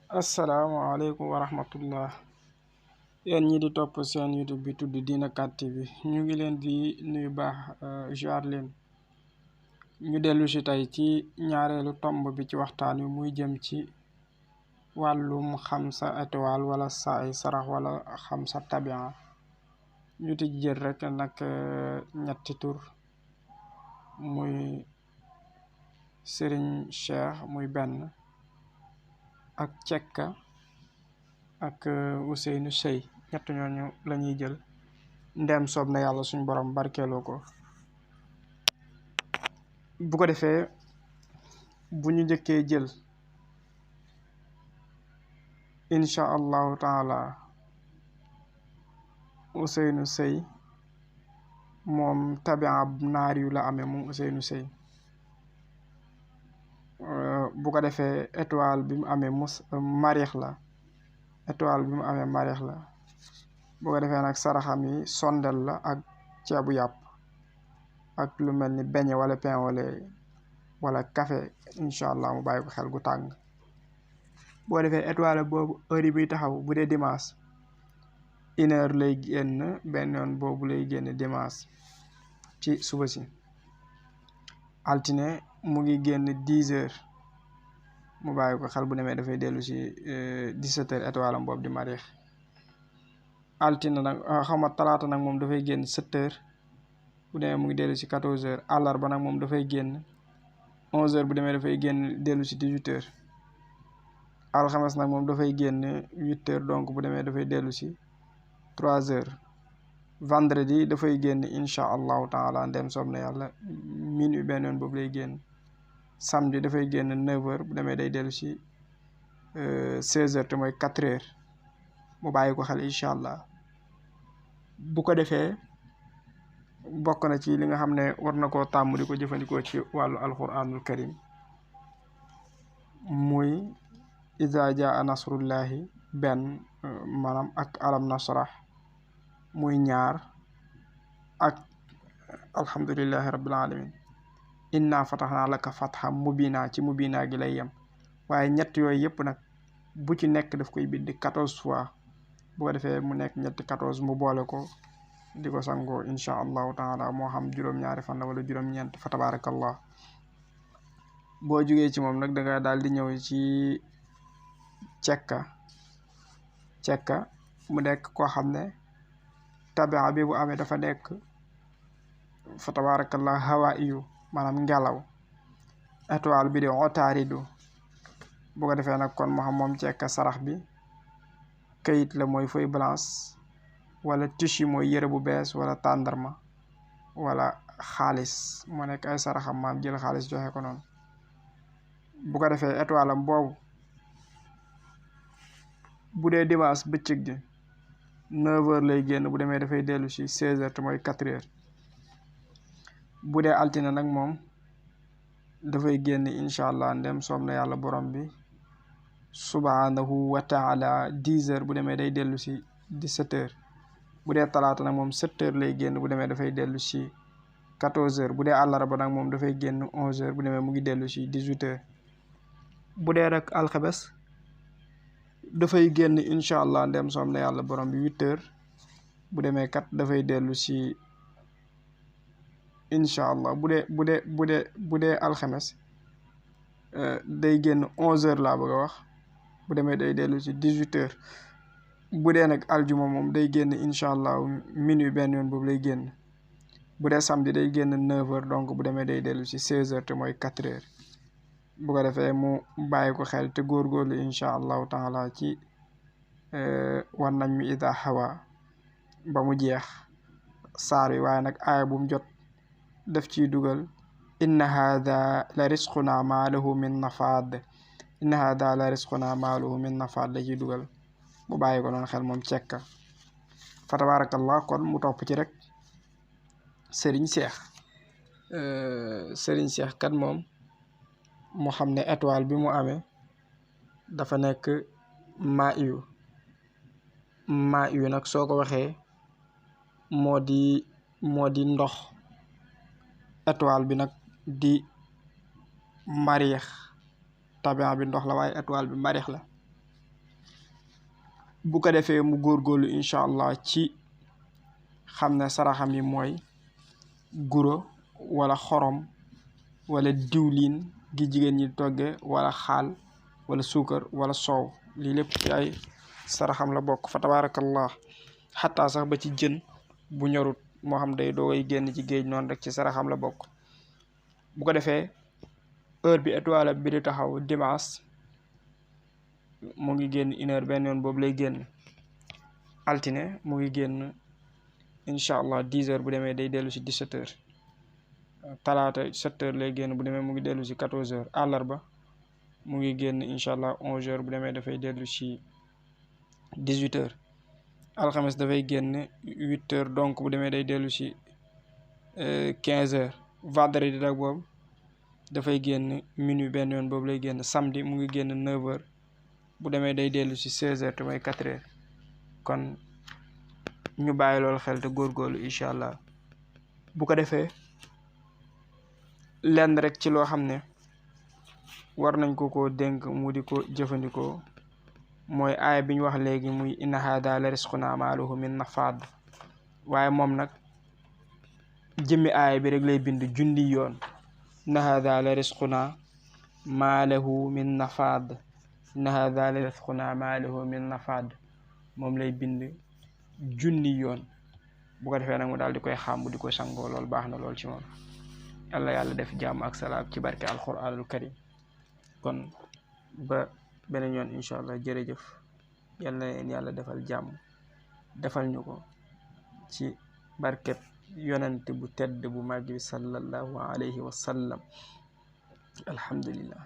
asalaamaaleykum wa rahmatullah yéen ñi di topp seen YouTube bi tudd Dina 4 TV ñu ngi leen di nuyu baax jaar leen ñu dellu si tey ci ñaareelu tomb bi ci waxtaan wi muy jëm ci wàllum xam sa étoile wala sa ay sarax wala xam sa tabia ñu ti jël rek nag ñetti tur muy Serigne Cheikh muy benn ak Cekka ak Ousseynou Sey ñett ñooñu la ñuy jël ndem soob na yàlla suñ borom barkeeloo ko bu ko defee bu ñu njëkkee jël incha allahu taala Ousseynou Sey moom tabia naar yu la amee moom Ousseynou Sey bu ko defee étoile bi mu amee mariix la étoile bi mu amee mariix la bu ko defee nag saraxam yi sondel la ak ceebu yàpp ak lu mel ni beñe wala pain wala café incha allah mu bàyyi ko xel gu tàng bu ko defee étoile boobu heure yi biy taxaw bu dee dimanche 1 heure lay génn benn yoon boobu lay génn dimanche ci suba si altine mu ngi génn 10 heures mu bàyyi ko xel bu demee dafay dellu si 17 heures étoile am boobu di mariix altine nag xawma talaata nag moom dafay génn 7 heures bu demee mu ngi dellu si 14 heures àllarba nag moom dafay génn 11 heures bu demee dafay génn dellu si 18 heures alxames nag moom dafay génn 8 heures donc bu demee dafay dellu si 3 heures vendredi dafay génn incha allahu taala ndem soob na yàlla minuit benn yoon boobu lay génn samedi dafay génn 9 heures bu demee day dellu si 16 heures te mooy 4 heures mu bàyyi ko xel incha allah bu ko defee bokk na ci li nga xam ne war na koo tàmm di ko jëfandikoo ci wàllu alquranul karim muy iza jaa nasrullahi benn maanaam ak alam nasrah muy ñaar ak alhamdulillahi rabbil alamin inna fatahnaa laka fathan mubina ci mubina gi lay yem waaye ñett yooyu yëpp nag bu ci nekk daf koy bind 14 fois bu ko defee mu nekk ñetti 14 mu boole ko di ko sangoo incha allahu taala moo xam juróom-ñaari fan la wala juróom-ñeent fa tabarakallah boo jugee ci moom nag da nga daal di ñëw ci cekka mu nekk koo xam ne tabia bi bu amee dafa nekk fa tabarakallah hawa iyu maanaam ngelaw étoile bi di otaaridu bu ko defee nag kon moo xam moom cekka sarax bi kayit la mooy feuille blanche wala tissu mooy yëre bu bees wala tàndarma wala xaalis moo nekk ay saraxam maam jël xaalis joxe ko noonu bu ko defee étoile am boobu bu dee dimanche bëccëg gi 9 heures lay génn bu demee dafay dellu si 16 heures te mooy 4 heures bu dee altine nag moom dafay génn incha allah ndem soob na yàlla borom bi subhanahu wa taala 10 heures bu demee day dellu si 17 heures bu dee talaata nag moom 7 heures lay génn bu demee dafay dellu si 14 heures bu dee àllarba nag moom dafay génn 11 heures bu demee mu ngi dellu si 18 heures bu dee rek alxabes dafay génn incha allah ndem soob na yàlla borom bi 8 heures bu demee kat dafay dellu si incha allah bu dee alxames day génn 11 heures laa bëgg a wax bu demee day dellu si 18 heures bu dee nag aljuma moom day génn incha allah minuit benn yoon boobu lay génn bu dee samedi day génn 9 heures donc bu demee day dellu si 16 heures te mooy 4 heures bu ko defee mu bàyyi ko xel te góorgóorlu incha allahu taala ci wan nañ mi ida hawa ba mu jeex saar yi waaye nag aaya bu mu jot daf ciy dugal inna hada la risquna ma lahu min nafaad inna hada la risquna ma lahu min nafaad la ciy dugal mu bàyyi ko noonu xel moom cekka fa tabarakallah kon mu topp ci rek Serigne Cheikh kat moom mu xam ne étoile bi mu amee dafa nekk maa yu nag soo ko waxee moo di ndox étoile bi nag di mariix tabia bi ndox la waaye étoile bi mariix la bu ko defee mu góorgóorlu incha allah ci xam ne saraxam yi mooy guro wala xorom wala diwlin gi jigéen ñi togge wala xaal wala suukar wala soow lii lépp ci ay saraxam la bokk fa tabarakallah xataa sax ba ci jën bu ñorut moo xam day doogay génn ci géej noonu rek ci saraxam la bokk. bu ko defee heure bi étoile bi di taxaw dimanche mu ngi génn 1 heure benn yoon boobu lay génn. altine mu ngi génn incha allah 10 heures bu demee day dellu si 17 heures. talaata 7 heures lay génn bu demee mu ngi dellu si 14 heures. àllarba mu ngi génn incha allah 11 heures bu demee dafay dellu si 18 heures. alxames dafay génn 8 heures donc bu demee day dellu si 15 heures. vendredi nag boobu dafay génn minuit benn yoon boobu lay génn. samedi mu ngi génn 9 heures bu demee day dellu si 16 heures te mooy 4 heures. kon ñu bàyyi loolu xel te góorgóorlu incha allah. bu ko defee lenn rek ci loo xam ne war nañ ko dénk mu di ko jëfandikoo mooy aaya bi ñu wax léegi muy inna haada la risquna ma lahu min nafaad. waaye moom nag jëmmi aaya bi rek lay bind junni yoon. inna haada la risquna ma lahu min nafaad. inna haada la risquna ma lahu min nafaad moom lay bind junni yoon. bu ko defee nag mu daal di koy xàmbu di ko sangoo lool baax na lool ci moom. yàlla def jàmm ak salaam ci barke alquranul karim. kon ba beneen yoon incha allah jërëjëf. yal na leen yàlla defal jàmm defal ñu ko ci barkeb yonent bu tedd bu màgg bi sallallahu alayhi wa sallam. alhamdulillah.